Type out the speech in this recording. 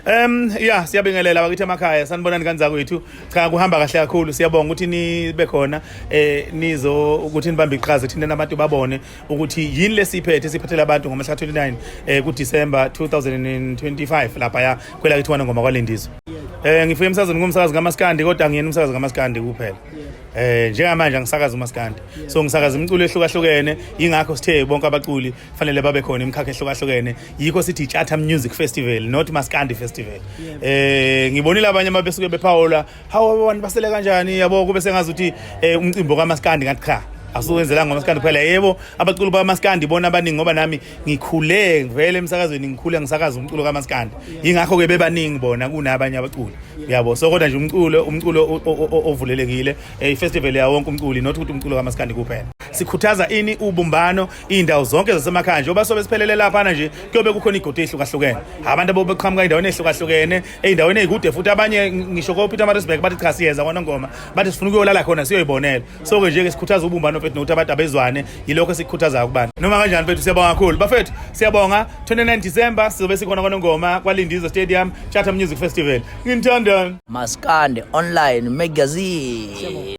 Yeah, siyabingelela bakithi emakhaya. Sanibonani kanzakwethu. Cha, kuhamba kahle kakhulu. Siyabonga ukuthi nibe khona nizo ukuthi nibambe iqhaza thina nabantu babone ukuthi yini lesiphethe siphathele abantu ngomhla 29 ku December 2025 lapha ya kwelakithi kwaNongoma kwaLindizwe. Ngifike emsakazweni ngumsakazi kaMaskandi, kodwa angiyena umsakazi kaMaskandi kuphela. Njengamanje angisakazi uMaskandi. So ngisakaza imiculo ehlukahlukene, ingakho sithe bonke abaculi fanele babe khona, imikhakha ehlukahlukene. Yikho sithi Tshatha Music Festival, not Maskandi Festival. Ngibonile abanye ababesuke bephawula, "Hawu, abantu basele kanjani?" Yabo, kube sengazi ukuthi umcimbi kaMaskandi. Ngathi cha, asuwenzelanga ngomaskandi kuphela. Yebo, abaculi bamaskandi bona abaningi, ngoba nami ngikhule vele emsakazweni, ngikhule ngisakaza umculo kamaskandi, yingakho ke bebaningi bona kunabanye abaculi, yabo. So kodwa nje umculo ovulelekile, i-festival yawo wonke umculi, not ukuthi umculo kamaskandi kuphela. Sikhuthaza ini? Ubumbano iy'ndawo zonke zasemakhaya. Njengoba sobe siphelele laphana nje, kuyobe kukhona iy'godi ey'hlukahlukene, abantu abobeqhamuka ey'ndaweni ey'hlukahlukene, ey'ndaweni ey'kude futhi. Abanye ngisho ko-Pietermaritzburg bathi cha, siyeza kwaNongoma, bathi sifuna ukuyolala khona, siyoyibonela. So-ke nje-ke sikhuthaza ubumbano mfethu, nokuthi abantu abezwane. Yilokho esikukhuthazayo kubani noma kanjani mfethu. Siyabonga kakhulu bafethu, siyabonga. 29 December sizobe sikhona kwaNongoma, kwaLindizwe Stadium, Tshatha Music Festival. Nginithandani. Maskandi Online Magazine.